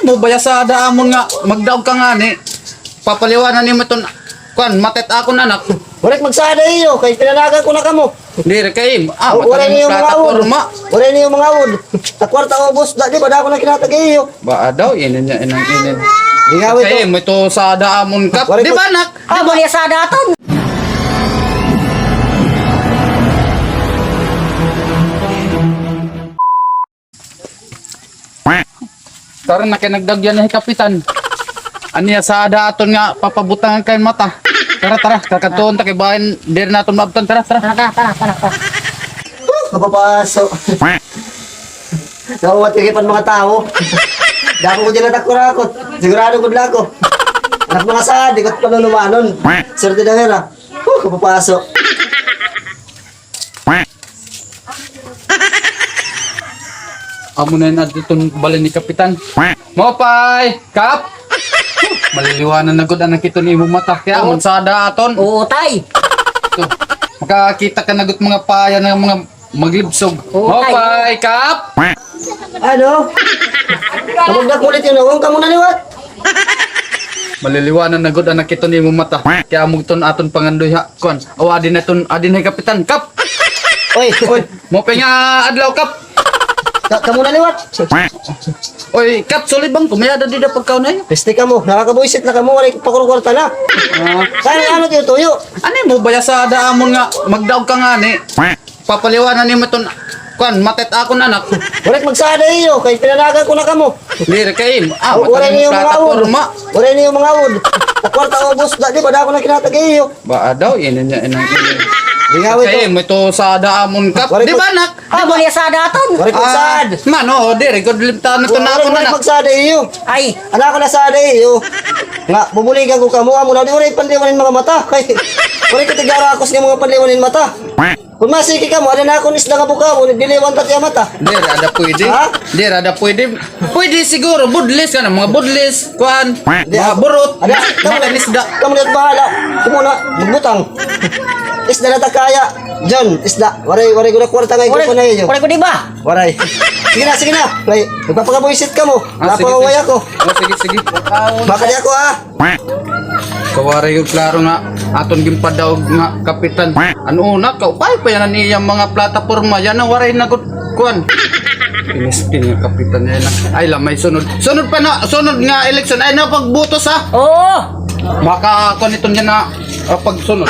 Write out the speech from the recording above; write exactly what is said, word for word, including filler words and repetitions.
Mo baya sa ada amon nga magdaog ka ngani. Papaliwanan nimo iton kuan, mata it akon anak. Waray magsada iyo, kay pinanagan ko na kamo. Diri kay, ah, waray niyo mga awod. Waray niyo mga awod. Sa kwarta ubos, da, di ba, da ako na kinatag iyo. Ba, adaw, inin niya, inang inin. Di nga, kay, ito, mo ito sa ada amon, Kap. Di ba, anak? Ah, baya sa ada aton. Tara na kay nagdagyan na hi Kapitan. Ania sa ada aton nga papabutangan kay mata. Tara, tara, kakadtuon ta kay bahin diri naton maabtan. Tara, tara. Tara, tara, tara, tara, tara. Huh, kapapaso. Nauwat kay pan mga tawo. Dako ko dyan natakurakot. Sigurado gud la ako. Anak mga sad, di ko panunumanon. Swerte daw hira. Huh, kapapaso. Amo na yun, adto ton balay ni Kapitan. Maupay! Kap! Maliliwanan na gud an nakit-on nimo mata. Kay amon sa ada aton. Oo, tay. Ito. Makakita ka na gud mga paya na mga maglibsog. Oo, tay. Maupay, Kap! Ano? Kapag nakulit yun, huwag ka muna liwat. Maliliwanan na gud an nakit-on nimo mata. Kay amo ton aton pangandoy ha kuan. Aw, adi na ton, adi na hi Kapitan. Kap! Oy. Oy, maupay nga adlaw, Kap. Ka, kamo na liwat. Oy, Kap, sulibang ko, may-ada dida pagkaon ay. Peste kamo, nakakabuisit na kamo, waray pakurukwarta na. Ah. Kaya ano tiyo tuyo? Ano mo baya sa ada amon nga magdaog ka ngani? Papaliwanan nimo ton kuan, mata it akon anak. Waray magsada iyo, kay pinanagan ko na kamo. Diri kay, ah, waray niyo mga awod. Waray niyo mga awod. Sa kwarta ubos, da, di ba, da ako na kinatag iyo. Ba, adaw, inin niya, inang inin. Di nga, kay, mo ito sa ada amon, Kap. Di ba, anak? Ah, baya sa ada aton. Waray ko sad. Man, oo, diri gud limtan ito na ako na. Waray magsada iyo. Ay. Anak ko na sada iyo. Nga, bubuligan ko kamo, amo na, di waray panliwanin mga mata. Kay, waray ko tigara akos nga mga panliwanin mata. Kun masiki kamo, ada na akon isda nga bukawon, diliwan ta tiya mata. Diri ada pwede. Ha? Diri ada pwede. Pwede siguro, budlis ka na, mga budlis, kuan, mga burot, ada, mga isda. Kamo na bahala. Kamo na, magbutang. Isda na takaya. John, isda. Waray, waray ko na kwarta nga ikuha na iyo. Waray ko di ba? Waray. Sige na, sige na. Kay, magpapakabuisit kamo. Ah, sige, napawaway ako. Oh, sige, sige. Makadi ako, ah. Kawaray gud klaro nga aton ginpadaog nga kapitan. An una, kaupay pa yana an iya mga plataporma. Yana, waray na gud kuan. Pinistin nga kapitan yana. Ay, lamay sunod. Sunod pa na, sunod nga eleksyon. Ay, na pagbutos, ha? Oo. Maka, kuan ito niya na, ah, pagsunod.